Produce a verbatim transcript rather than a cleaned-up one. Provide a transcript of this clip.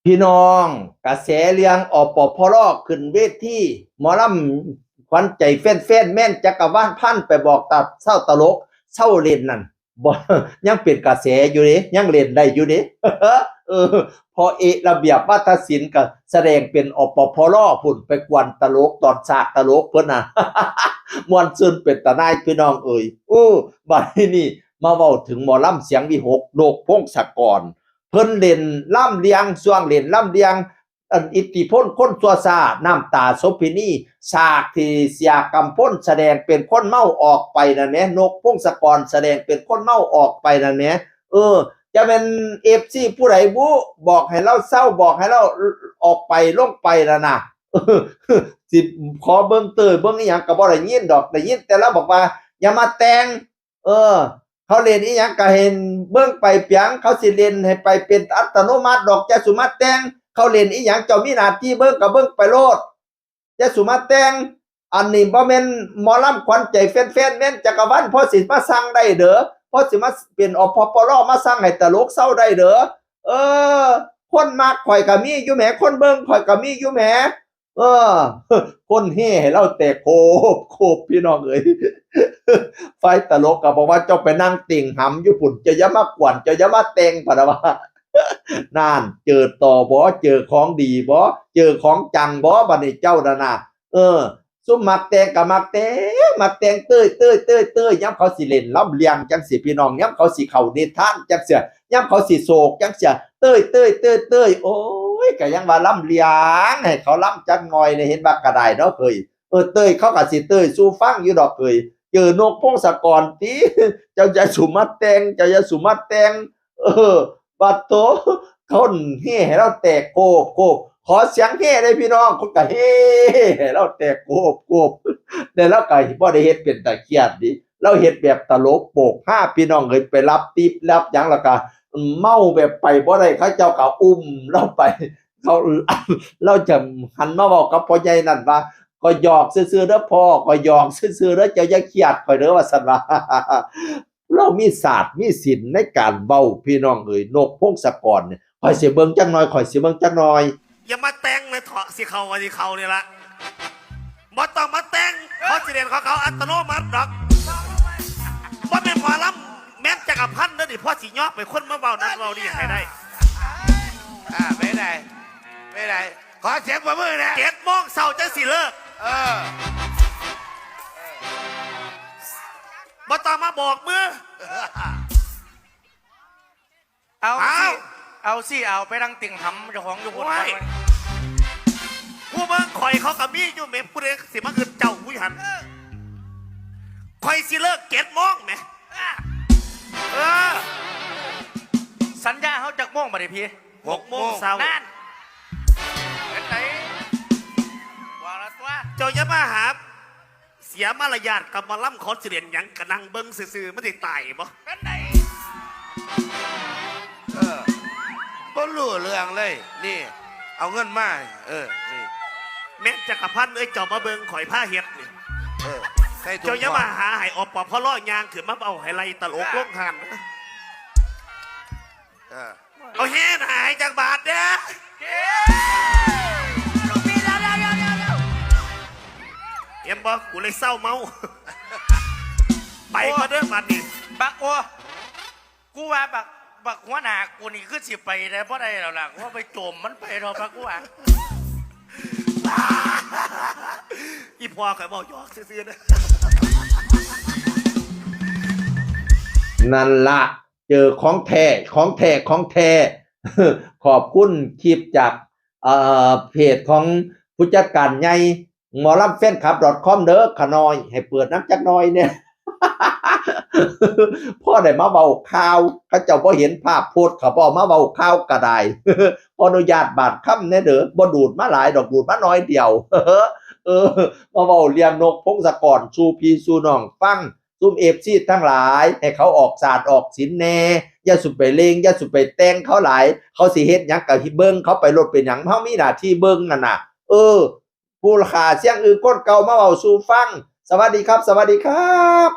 พี่น้อง กระแสเรื่อง อปพล ขึ้นเวที หมอลำขวัญใจแฟนๆ แม่นจักรวาลพันไปบอกตัดเศร้าตลก เศร้าเล่นนั่น บ่ ยังเป็นกระแสอยู่เด้ ยังเล่นได้อยู่เด้ เออ พอเอะระเบียบวาทศิลป์ก็แสดงเป็น อปพล พุ่นไปกวนตลกตอนฉากตลกเพิ่นน่ะ ม่วนซื่นเป็นตาหน่ายพี่น้องเอ๋ย โอ้ บัดนี้มาเว้าถึงหมอลำเสียงวิหก นกพงศกร เพิ่นเล่นลำเลียง ช่วงเล่นลำเลียง อันอิทธิพลคนชั่วช้า น้ำตาโสเภณี ฉากที่เสียกำพลแสดงเป็นคนเมาออกไปนั่นแหม นกพงศกรแสดงเป็นคนเมาออกไปนั่นแหม เออ จะเป็น เอฟซี ผู้ใดบุ บอกให้เราเซา บอกให้เราออกไป ลงไปนั่นน่ะ สิขอเบิ่งเตยเบิ่งอีหยังก็บ่ได้ยินดอก ได้ยินแต่เราบอกว่า อย่ามาแต่ง เออ เขาเล่นอีหยังก็เห็นเบิ่งไปเปียง เขาสิเล่นให้ไปเป็นอัตโนมัติดอก อย่าสุมาแต่ง เขาเล่นอีหยัง เจ้ามีหน้าที่เบิ่งก็เบิ่งไปโลด อย่าสุมาแต่ง อันนี้บ่แม่นหมอลำขวัญใจแฟนๆ แม่นจักรวาล พอสิมาสั่งได้เด้อ พอสิมาเป็น อปพล มาสั่งให้ตลกเซาได้เด้อ เออ คนมักข่อยก็มีอยู่แหม คนเบิ่งข่อยก็มีอยู่แหม เออ คนเฮให้เราแตกโคบโคบพี่น้องเอ๋ย ฝ่ายตลกก็บอกว่าเจ้าไปนั่งติ่งหำอยู่พุ่น เจ้าอย่ามากวน เจ้าอย่ามาแต่ง พะนะว่า นั่น เจอต่อบ่ เจอของดีบ่ เจอของจังบ่ บัดนี้เจ้านั่นน่ะ เออ ซุมมักแต่งก็มักแต่ง มักแต่งเต้ย เต้ย เต้ย เต้ย ยามเขาสิเล่นลำเลียงจังซี้พี่น้อง ยามเขาสิเข้านิทานจังซี้ ยามเขาสิโศกจังซี้ เต้ย เต้ย เต้ย เต้ย โอ้ย ก็ยังว่าลำเลียง ให้เขาลำจักหน่อยเนี่ย เห็นว่ากระไดเนาะเฮ้ย เออ เต้ยเขาก็สิเต้ยสู่ฟังอยู่ดอกเฮ้ย เจอนกพงศกรติ เจ้าอย่าสุมาแต่ง เจ้าอย่าสุมาแต่ง เออ บัดโต คนเฮให้เราแตกโคบโคบ ขอเสียงเฮได้พี่น้อง คนก็เฮให้เราแตกโคบโคบ แต่เราก็บ่ได้เฮ็ดเป็นตาเครียดดิ เราเฮ็ดแบบตลกโปกฮาพี่น้องเอ้ย ไปรับติปรับหยัง แล้วก็เมาแบบไปบ่ได้ เขาเจ้าก็อุ้มเราไป เขา เราจะหันมาเว้ากับพ่อใหญ่นั่นว่า ก็หยอกซื่อๆเด้อพ่อ ก็หยอกซื่อๆเด้อ เจ้าอย่าเครียดข้อยเด้อ ว่าซั่นว่า เรามีศาสตร์มีศิลป์ในการเว้าพี่น้องเอ้ย นกพงศกรเนี่ย ข้อยสิเบิ่งจักหน่อย ข้อยสิเบิ่งจักหน่อย อย่ามาแต่งเลยเถาะ สิเข้าก็สิเข้านี่ละ บ่ต้องมาแต่ง เขาสิเล่นของเขาอัตโนมัติดอก บ่แม่นหมอลำ แม่นจักรพันธ์เด้อนี่ พ่อสิยอกไปคนมาเว้านั่นเว้านี่ให้ได้ อ่า ไม่ได้ ไม่ได้ ขอเสียงปรบมือนะ เจ็ดโมงเช้าจังสิเลิก เออ บ่ต้องมาบอกมือ เอาสิ เอาสิ เอาไปนั่งติ่งหำเจ้าของอยู่พุ่น โอ้ย ผู้เบิ่งข่อยเขาก็มีอยู่แหม ผู้ใดสิมาอึดเจ้าผู้หัน ข่อยสิเลิกเจ็ดโมงแหม เออ สัญญาเฮาจักโมงบัดนี้พี่ หกโมงเช้า นั่น เป็นไง ว่าละตัว เจ้าอย่ามาหา เสียมารยาทกับหมอลำ เขาสิเล่นหยัง ก็นั่งเบิ่งซื่อๆ มันสิตายบ่ เป็นไง เออ บ่รู้เรื่องเลย นี่ เอาเงินมา เออ นี่ แม่นจักรพันธ์เอ้ย เจ้ามาเบิ่งข่อยพาเฮ็ดนี่ เออ ใส่ถุง เจ้าอย่ามาหาให้ อปพล ย่างขึ้นมาเอาให้ไล่ตลกลงหัน เออ เอาแห่หายจักบาทเด้อ เดี๋ยวเดี๋ยวเดี๋ยวเดี๋ยวเดี๋ยว เห็นบ่ กูเลยเศร้าเมา ไปก็เด้อบัดนี้ บักโอ กูว่าบัก บักหัวหน้ากูนี่คือสิไปได้บ่ได้แล้วล่ะ กูว่าไปโจมมันไปเถาะบักกูว่า อีพ่อข่อยเว้าหยอกซื่อๆนะ นั่นละ เจอของแท้ ของแท้ ของแท้ ขอบคุณคลิปจาก เอ่อ เพจของผู้จัดการใหญ่ หมอลำแฟนคลับ .com เด้อ ขะน้อย ให้เปิดนำจักหน่อยเนี่ย พ่อได้มาเว้าข่าว เขาเจ้าบ่เห็นภาพโพสต์ เขาบ่เอามาเว้าข่าวก็ได้ ขออนุญาตบาดคำแน่เด้อ บ่ดูดมาหลายดอก ดูดมาน้อยเดียว เออ มาเว้าเรื่องนกพงศกรสู่พี่สู่น้องฟัง ซุม เอฟซี ทั้งหลาย ให้เขาออกศาสตร์ออกศิลป์แน่ อย่าสุไปเลง อย่าสุไปแต่งเขาหลาย เขาสิเฮ็ดหยังก็เบิ่งเขาไปโลด เป็นหยัง เฮามีหน้าที่เบิ่งนั่นน่ะ เออ ผู้ขาเสียงอื่นคนเก่ามาเว้าสู่ฟัง สวัสดีครับ สวัสดีครับ